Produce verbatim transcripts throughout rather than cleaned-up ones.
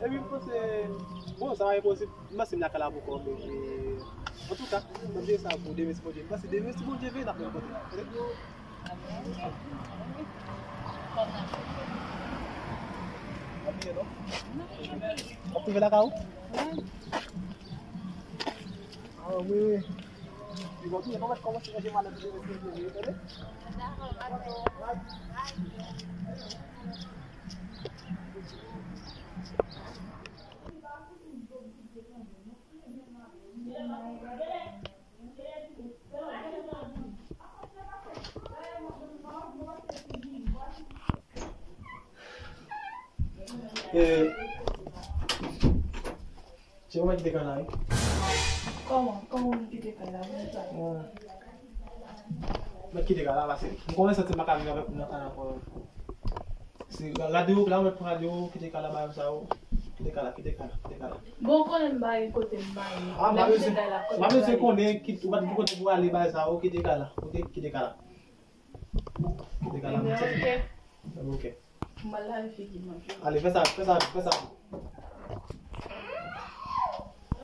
Epi m panse, bon, sa va enposib. M panse m lakay la poko, men, antouka, m ap jere sa pou demen si Bondye. M panse demen si Bondye vle, n ap rankontre. Tande? W ap byen, non? W ap twouve lakay ou? Ah, wi, wi. Li bon, tou, nou mèt kòmanse ranje malèt pou demen si Bondye vle, tande? Eh, se ou mwen ki te kay la, wi. Kòman? Kòman ou kite kay la? Mwen sa. Mwen kite kay la, pase m kòmanse santi m pa ka viv avèk moun nan kay la ankò. Si radyo, la mwen pran radyo, kite kay la, bagay sa yo. Kite kay la, kite kay la, kite kay la. Bon, konnen m pa gen kote m pa ye. Ah, m pa bezwen, m pa bezwen konnen, kit-, ou pa t gen kote pou ale, bagay sa yo, kite kay la. Ok, kite kay la. Kite kay la, mwen santi. Ok. Mwen lave figi m anpil. Ale, fè sa, fè sa, fè sa.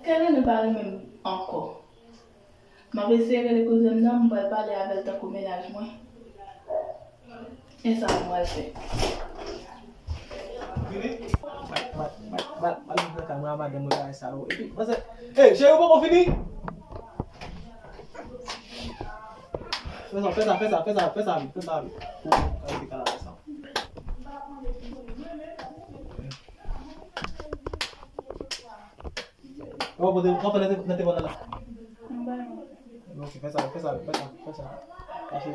Kèlè nou pa renmen m ankò. M ap eseye rele kouzen m nan, m pral pale avè l tankou mennaj mwen. E sa m pral fè. Vini. Bat, bat, bat, bat, bat, bat, mwen a madanm mwen bagay sa yo. Epi, panse, hey, cheri, ou poko fini? Fè sa, fè sa, fè sa, fè sa, fè sa vit, fè sa vit. Pou kalite kay la, fè sa. Ou pa pote, ou pa fè nan te, nan te la. Ok, fè sa, fè sa, fè sa, fè sa. Paske,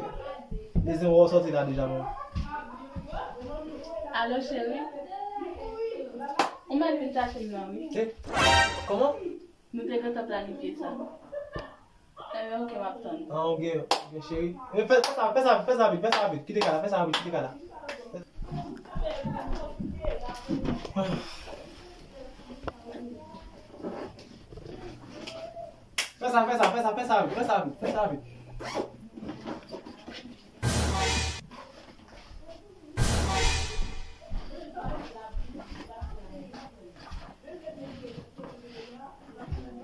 dezen wè w sòti la deja, non. Alo, cheri. Ou mèt vin chache m nan, wi. Eh, kòman? Nou te gentan planifye sa. Enben, ok, m ap tann. Ah, ok, ok, cheri. Eh, fè, fè sa, fè sa, fè sa vit, fè sa vit. Kite kay la, fè sa vit, kite kay la. Fè sa, fè sa, fè sa, fè sa vit, fè sa vit, fè sa vit.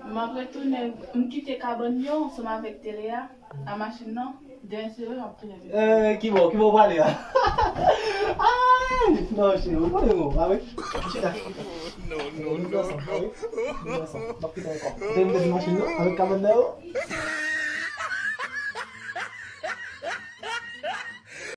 M ap retounen, m kite kabann yo ansanm avèk tele a, a machin nan. Demen si Bondye vle, m ap tounen vin. Eh, ki bò, ki bò w prale a? Ay, non, cheri, ou konnen mwen, a wi. Chita. Non, non, non, non. Vin ansanm, a wi. Vin ansanm. M ap kite w ankò. Kote m te di machin nan, avèk kabann nan yo?